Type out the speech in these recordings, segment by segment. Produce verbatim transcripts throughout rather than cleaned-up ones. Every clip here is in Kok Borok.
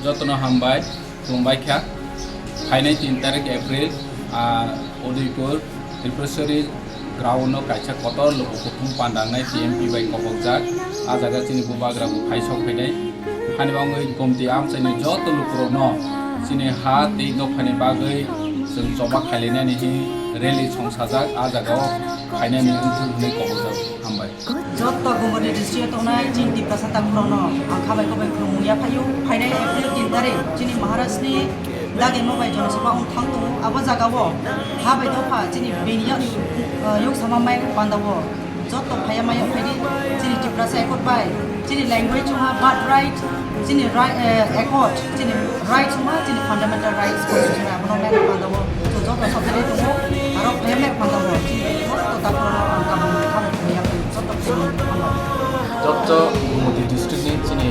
Jotono hambai, khulumbai kha. Phainai tin tarik April, ah, Udaipur, Tripureshwari ground-o kaisa kotor luku kuthum pandangnai T M P bai kobokjak. Ah jaga chini bubagra bo phai sok phainai. Hani bangwi gomti amchaini joto lukurokno chini ha tei dophani bagwi chwng choba khailainani hi rally songsajak. Ah jagao phainani wngthok hwnwi kobokjak. Hambai. Joto Gumoti district-o tongnai chini Tiprasa takhurokno ang khabai khabai khulumung yaphaio. Phainai April tin tarik chini Maharashtrani Dagi Mobai Jonosabha wng thang tongo. Abo jagao ha bai dopha chini bini yak, uh, yuk sama mai pandao joto phaiya maya phaidi chini Tiprasa accord bai chini language wngha birth right, chini right, eh, accord, chini rights wngha, chini fundamental rights constitution abono mai pandao. So joto sochari tongo, aro phaiya mai pandao chini joto takhurokno ang kabang khabai khulumung yaphaio. Joto Gumoti district ni chini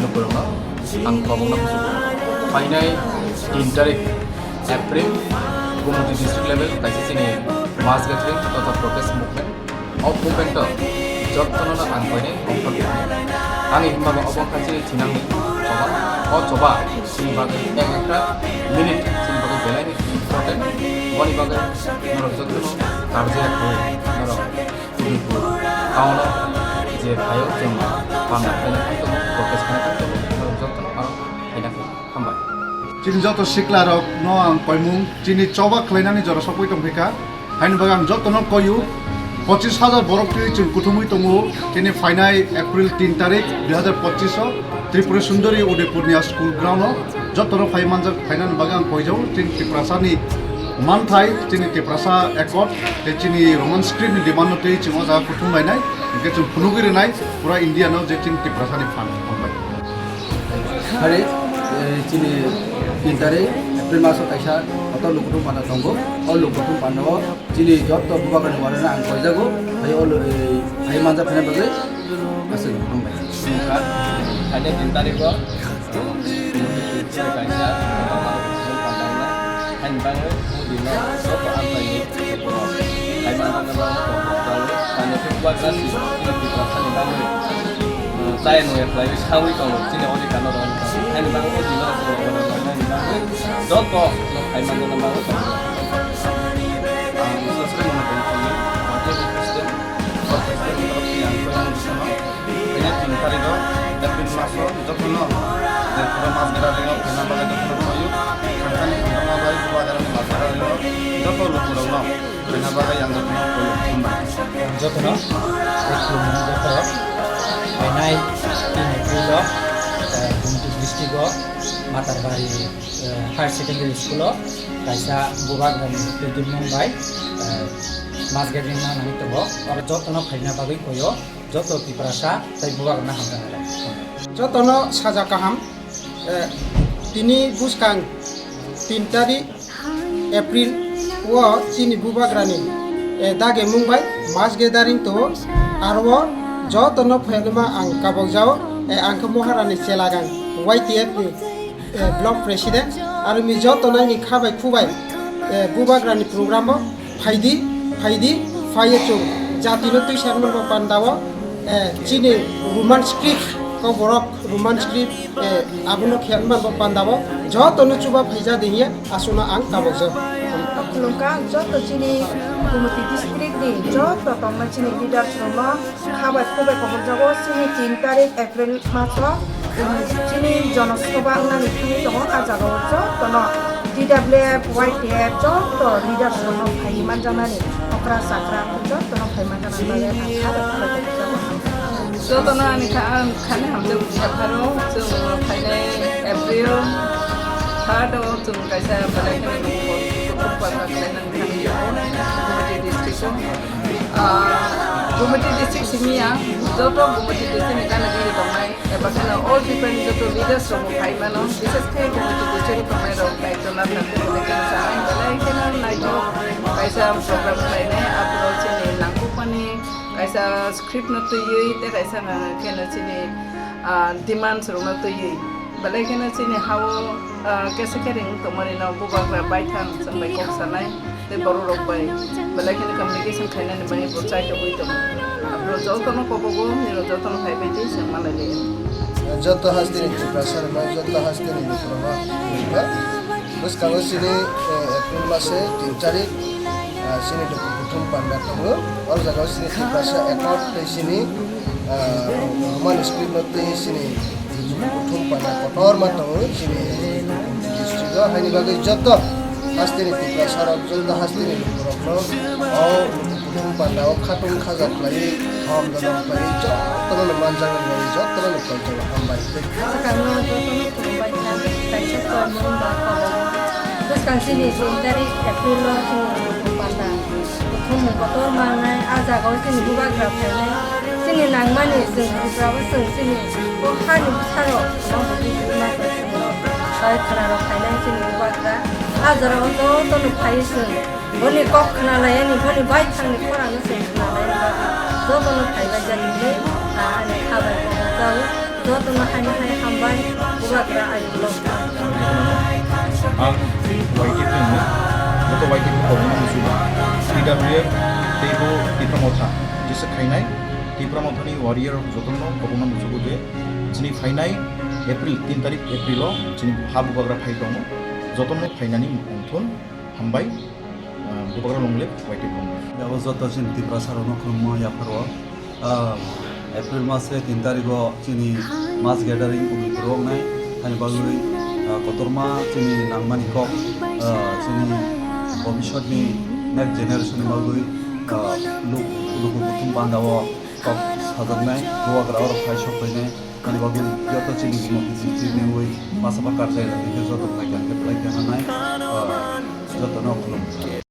lukurokno ang kobokna kuchuk. Phainai tin tarik April Gumoti district level kaisa chini mass gathering totha protest movement. O movement o jotono ang koinai ongkhor khainai. Ani hinba bo obo wngkha chini thinangni choba. O choba chini bagwi ek ekta minute chini bagwi belai ni important. Boni bagwi norok jotono karjaya khlai norok Udaipur town o je phaio chwng panda khlaina thang tongo, protest khlaina thang tongo, norok jotono aro khaina khlai. Hambai. Chini joto sikla rok no ang koimung, chini choba khlainani jora sokwi tongphaikha. Haini bagwi ang jotono koyu, pochis hajar borok twi chwng kuthumwi tongo. Chini phainai April tin tarik dui hazar pochis o Tripura Sundari Udaipurni a school ground o jotono phai manjak, phainani bagwi ang koijao. Chini Tiprasani manthai, chini Tiprasa accord, tei chini Roman script ni demand no twi chwng o jaga kuthum lainai, hinkhe chwng phunugwi rwnai pura India no je chini Tiprasani phan. Hambai. Hari, eh, chini tin tarik April maso kaisa kotor lukuthum panda tongo. O lukuthum panda o chini joto bubagrani warana ang koijago. Hai o lu-, eh, hai manja phana bagwi aswk hambai. Hai tin tarik o kaisa kotor lukuthum panda wngnai. Haini bagwi o dino joto amchaini hai manja bagwi kok kok jago. Sani khe bubagra si chini Tiprasani bagwi. Chaya nungya khlaiwi sawi tongo, chini odhikar no rwna bagwi. Haini bagwi o dino rwna bagwi joto no khai manjana bagwi tongo. Ang Sasri Mono Bongkhorni Party President, President ni torof ni ang koi mung sano. Khaina tin tarik o April maso jotono je pura mas gira ringo khaina bagwi jotono koyu. Khamsani khamtama bai bubagrani mas gira ringo joto lukurokno. Bini bagwi ang jotono koi hambai. Ang jotono koi khulumung joto. Phainai tin April o, eh, Gumti district o Matarbari, eh, Higher Secondary School o kaisa bubagrani twijlangmung bai, eh, mass gathering ma nangwi tongo. Oro jotono phaina bagwi koyo, joto Tiprasa tei bubagrano hamjaknai. Jotono saja kaham, eh, tini buskang tin tarik April o chini bubagrani, eh, dage mungbai mass gathering to aro jotono phailima ang kabok jao, eh, ang khe Moharani Chelagang Y T F ni, eh, block president aro mi joto naini khabai khubai, eh, bubagrani program o phaidi, phaidi, phaiye chwng jatino twi sermon bo pandao, eh, chini Roman script ko borok Roman script, eh, abono khe manbo pandao jotono chuba phaija de hiya aswkno ang kabokjak. Khulumkha joto chini Gumoti district ni joto tongma chini leaders rokno khabai khubai kobokjago chini tin tarik April maso chini jonosabha wngnani thangwi tongo. Ah jagao jotono T W F, Y T F joto leaders rokno phaiwi manjaknani okra chakra jotono phai manjaknani bagwi ang khabai khubai kobokjago. Jotono ani kha-, ang khani hamjak pharo, chwng phainai April third o chwng kaisa belai kheno kuthum panda khlainani thangwi tongo Gumoti district o. Ah, Gumoti district simi ya, joto Gumoti district ni gana gini tongnai, eba kheno all people ni joto leaders rok bo phai mano, bises khe Gumoti district o tongnai rok daityo na thang belai kheno sanai, belai kheno naithok kaisa program khlainai, aphuru chini nangkukmani kaisa script no twiwi tei kaisa kheno chini, ah, demands rok no twiwi belai kheno chini hao, ah, kesa kering tongmani no bubagra baithang chwng bai kok sanai tei borok rok bai belai kheno communication khainani bagwi bo chaitogwi tongo. Aphuru jotono kobogo nini jotono phaibai tei chwng malai lai. Joto hasteni Tiprasa rokno, joto hasteni lukurokno khulumkha. Bwskango chini, eh, April mase tin tarik, ah, chini luku kuthum panda tongo. O jaga o chini Tiprasa Accord tei chini, ah, Roman script no tei chini luku kuthum panda kotorma tongo chini district o. Haini bagwi joto hasteni Tiprasa rok, joto hasteni lukurokno o Kuthum panda o khatung khaja khlaiwi, thom dodom khlaiwi, jotono no manjak nai, jotono no koijago, hambai. Swkangno jotono khulumbai kha, kaisa chormung ba kobo. Bwskang chini tin tarik April o chini kuthum panda. Kuthumung kotor mangnai, a jaga o chini bubagra phainai. Chini nangmani chwng bubagra bo chwng chini o hani bwsarok, o bubagra phainai chini bubagra. A jora o jotono phaiwi chwng. Boni kok khwnalaiyani, boni baithangni khorangno se khwnalaiyani bagwi jotono phaibai jani hwnwi, ah, ani kha bai kok rwjao, jotono haini hai hambai, bubagra ayuk lok. Ang Y T F ni, joto Y T F ni kobokno muchugo, T W F tei bo Tipra Motha, jesa khainai Tipra Mothani warrior rok jotono kobokno muchugo je chini phainai April, tin tarik April o chini ha bubagra phai tongo, jotono phainani mungthun. Hambai, ah, bubagra long live, Y T F long live. Abo joto chini Tiprasa rokno khulumma yapharo. Ah, April mase tin tarigo chini mass gathering uni phuru wngnai. Hani bagwi, ah, kotorma chini nangmani kok, ah, chini bhobishyotni next generation ni bagwi, ah, luk-, luku kuthum bandao kok sajaknai, bubagra oro phai sok phainai. Hani bagwi joto chini bumung chini wi masa bakar jai rok joto khlai kha, khlai kha hanai, ah, jotono khulum.